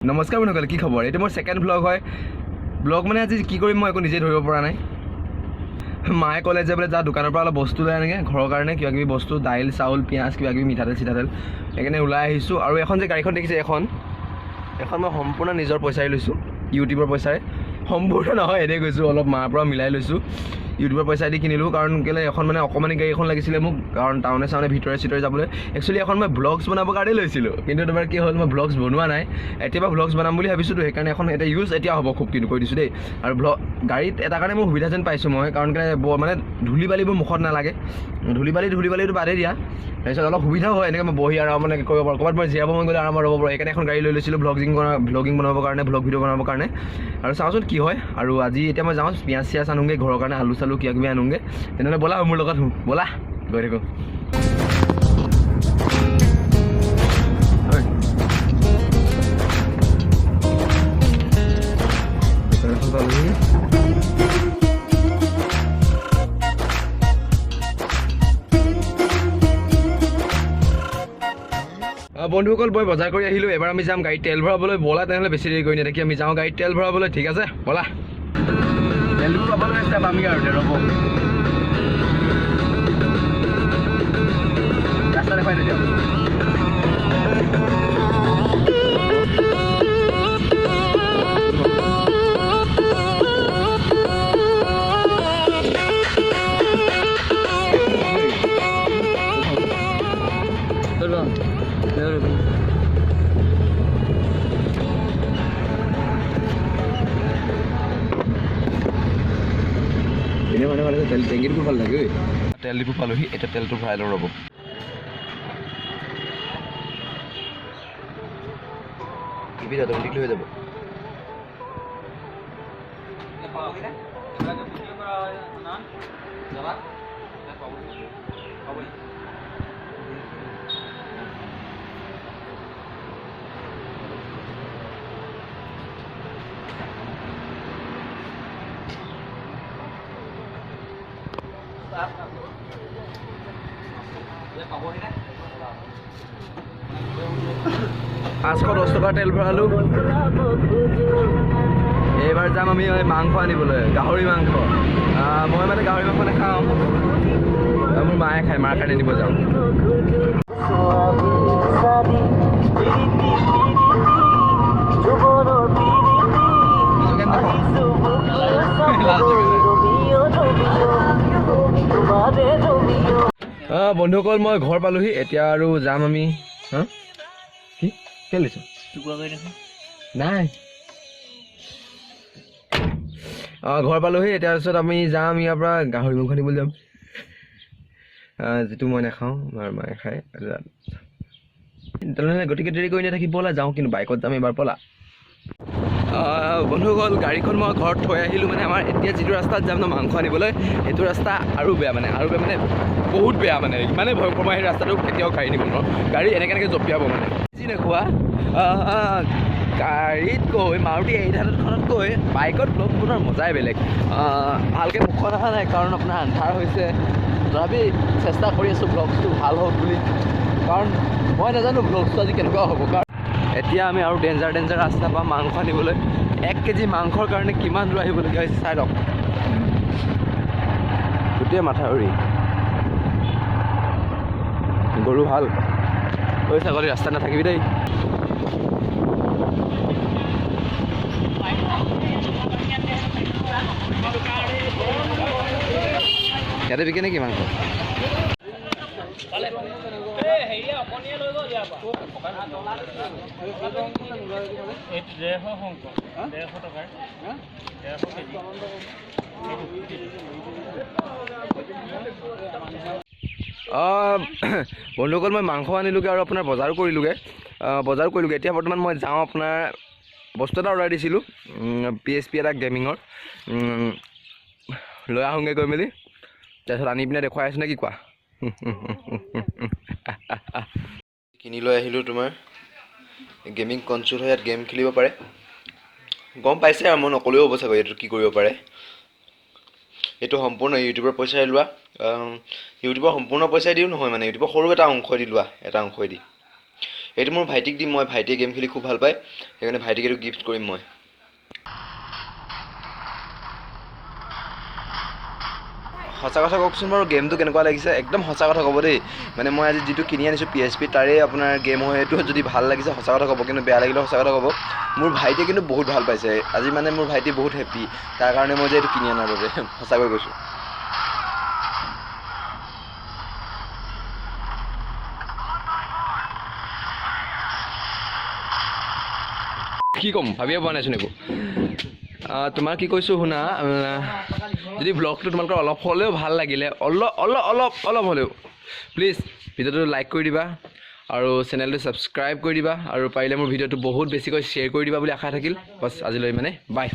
নমস্কাৰ বন্ধুসকল, কি খবৰ? এইটো মোৰ ছেকেণ্ড ভ্লগ হয়। ভ্লগ মানে আজি কি কৰিম মই একো নিজে ধৰিব পৰা নাই। মায়ে ক'লে যে বোলে যা, দোকানৰ পৰা অলপ বস্তু লৈ আনেগৈ ঘৰৰ কাৰণে, কিবা কিবি বস্তু, দাইল, চাউল, পিঁয়াজ, কিবা কিবি, মিঠাতেল চিঠাতেল। সেইকাৰণে ওলাই আহিছোঁ। আৰু এখন যে গাড়ীখন দেখিছে, এখন মই সম্পূৰ্ণ নিজৰ পইচাৰে লৈছোঁ, ইউটিউবৰ পইচাৰে। সম্পূৰ্ণ নহয়, এনেই কৈছোঁ, অলপ মাৰ পৰা মিলাই লৈছোঁ। ইউটিউবৰ পইচা দি কিনিলোঁ। কাৰণ কেলৈ, এখন মানে অকণমানি গাড়ী এখন লাগিছিলে মোক, কাৰণ টাউনে চাউনে, ভিতৰে চিতৰে যাবলৈ। একচুৱেলি এখন মই ভ্লগছ বনাবৰ কাৰণেই লৈছিলোঁ, কিন্তু তোমাৰ কি হ'ল, মই ভ্লগছ বনোৱা নাই। এতিয়া পৰা ভ্লগছ বনাম বুলি ভাবিছোঁতো, সেইকাৰণে এখন এতিয়া ইউজ এতিয়া হ'ব খুব, কিন্তু কৈ দিছোঁ দেই। আৰু ভ্লগ গাড়ীত এটা কাৰণে মোৰ সুবিধা যেন পাইছোঁ মই, কাৰণ কেলৈ বৰ মানে ধূলি বালিবোৰ মুখত নালাগে। ধূলি বালিটো বাদেই দিয়া, তাৰপিছত অলপ সুবিধাও হয়। এনেকৈ মই বহি আৰাম মানে কৰিব পাৰোঁ, ক'ৰবাত মই জিৰাব মন গ'লে আৰামত ৰ'ব পাৰোঁ। সেইকাৰণে এখন গাড়ী লৈ লৈছিলোঁ ভ্লগিং বনাবৰ কাৰণে, ভ্লগ ভিডিঅ' বনাবৰ কাৰণে। আৰু চাওঁচোন কি হয়। আৰু আজি এতিয়া মই যাওঁ, পিঁয়াজ চিয়াজ আনোগৈ ঘৰৰ কাৰণে, আলু চালু কিবা কিবি আনোগৈ। তেনেহ'লে ব'লা, মোৰ লগত ব'লা, গৈ থাকোঁ। ঐ। দোকানখন পালোহি। বন্ধুসকল, মই বজাৰ কৰি আহিলোঁ। এবাৰ আমি যাম গাড়ীত তেল ভৰাবলৈ। ব'লা তেনেহ'লে, বেছি দেৰি কৰি নাথাকি আমি যাওঁ গাড়ীত তেল ভৰাবলৈ। ঠিক আছে, ব'লা। তেলটো পাবলৈ হৈছে, পামগৈ আৰু, ৰ'ব। ৰাস্তা দেখুৱাই দিয়ক। এনে মানে ভালে, তেল টেংকিটো ভাল লাগে। ঐ, তেল ডিপু পালোহি। এতিয়া তেলটো ভৰাই লওঁ, ৰ'ব। টিভিত অট'মেটিকলি হৈ যাব। 510 টকাৰ তেল ভৰালোঁ। এইবাৰ যাম আমি এই মাংস আনিবলৈ, গাহৰি মাংস। মই মানে গাহৰি মাংস নাখাওঁ, মোৰ মায়ে খায়, মাৰ কাৰণে আনিব যাওঁ। পিৰিতি পিৰিতি জীৱনৰ পিৰিতি আহিছো বুকুৰ চাপৰি, ৰোমিঅ ৰোমিঅ তোমাৰে ৰোমিঅ। বন্ধুসকল, মই ঘৰ পালোহি। এতিয়া আৰু যাম আমি। হা, কি কেলৈ দিছ নাই? অঁ, ঘৰ পালোহি এতিয়া। তাৰপিছত আমি যাম ইয়াৰ পৰা গাহৰি মাংস আনিবলৈ যাম, যিটো মই নাখাওঁ, আমাৰ মায়ে খায়। তেনেহ'লে গতিকে দেৰি কৰি নাথাকি ব'লা যাওঁ। কিন্তু বাইকত যাম এইবাৰ, ব'লা। বন্ধুসকল, গাড়ীখন মই ঘৰত থৈ আহিলোঁ। মানে আমাৰ এতিয়া যিটো ৰাস্তাত যাম ন মাংস আনিবলৈ, সেইটো ৰাস্তা আৰু বেয়া, মানে আৰু বেয়া, মানে বহুত বেয়া, মানে ইমানেই ভয়ংকৰ। মই সেই ৰাস্তাটো কেতিয়াও গাড়ী নিব নোৱাৰোঁ। গাড়ী এনেকৈ এনেকৈ জঁপিয়াব মানে। যি নোখোৱা, গাড়ীতকৈ, মাৰুতি 800খনতকৈ বাইকত ভ্লগ বনোৱাৰ মজাই বেলেগ। ভালকৈ মুখখন অহা নাই, কাৰণ আপোনাৰ আন্ধাৰ হৈছে। তথাপি চেষ্টা কৰি আছোঁ ভ্লগটো ভাল হওক বুলি, কাৰণ মই নাজানো ভ্লগটো আজি কেনেকুৱা হ'ব। কাৰণ এতিয়া আমি আৰু ডেঞ্জাৰ ডেঞ্জাৰ ৰাস্তা পাম মাংস আনিবলৈ। 1 কেজি মাংসৰ কাৰণে কিমান দূৰ আহিবলগীয়া হৈছে চাই লওক। গোটেই মাথাউৰি। গৰু ভাল। ঐ ছাগলী, ৰাস্তাত নাথাকিবি দেই। ইয়াতে বিকে নেকি মাংস? এইটো 150 শংকৰ, 150 টকাৰ, 150 কেজি। বন্ধুসকল, মই মাংস আনিলোগৈ আৰু আপোনাৰ বজাৰো কৰিলোগৈ, বজাৰো কৰিলোগৈ। এতিয়া বৰ্তমান মই যাওঁ, আপোনাৰ বস্তু এটা অৰ্ডাৰ দিছিলোঁ, পিএছপি এটা গেমিঙৰ, লৈ আহোঁগৈ গৈ মেলি। তাৰপিছত আনি পিনে দেখুৱাই আছোঁ, নে কি কোৱা? কিনি লৈ আহিলোঁ। তোমাৰ গেমিং কনচোল হয়, ইয়াত গেম খেলিব পাৰে। গম পাইছে আৰু, মই নক'লেও হ'ব চাগৈ এইটো কি কৰিব পাৰে। এইটো সম্পূৰ্ণ ইউটিউবৰ পইচাৰে লোৱা। ইউটিউবৰ সম্পূৰ্ণ পইচাই দিও নহয়, মানে ইউটিউবৰ সৰু এটা অংশ দি লোৱা, এটা অংশই দি। এইটো মোৰ ভাইটিক দিম মই। ভাইটিয়ে গেম খেলি খুব ভাল পায়, সেইকাৰণে ভাইটিক এইটো গিফ্ট কৰিম মই। সঁচা কথা কওকচোন বাৰু, গেমটো কেনেকুৱা লাগিছে? একদম সঁচা কথা ক'ব দেই। মানে মই আজি যিটো কিনি আনিছোঁ পিএছপি, তাৰে আপোনাৰ গেম হয় এইটো। যদি ভাল লাগিছে সঁচা কথা ক'ব, কিন্তু বেয়া লাগিলেও সঁচা কথা ক'ব। মোৰ ভাইটিয়ে কিন্তু বহুত ভাল পাইছে আজি। মানে মোৰ ভাইটি বহুত হেপ্পী তাৰ কাৰণে মই যে এইটো কিনি অনাৰ বাবে। সঁচাকৈ কৈছোঁ। কি ক'ম ভাবিয়ে পোৱা নাইচোন একো। তোমাৰ কি কৈছোঁ শুনা, যদি ব্লগটো তোমালোকৰ অলপ হ'লেও ভাল লাগিলে, অলপ অলপ অলপ অলপ হ'লেও, প্লিজ ভিডিঅ'টো লাইক কৰি দিবা আৰু চেনেলটো ছাবস্ক্ৰাইব কৰি দিবা আৰু পাৰিলে মোৰ ভিডিঅ'টো বহুত বেছিকৈ শ্বেয়াৰ কৰি দিবা বুলি আশা থাকিল। বছ, আজিলৈ মানে বাই।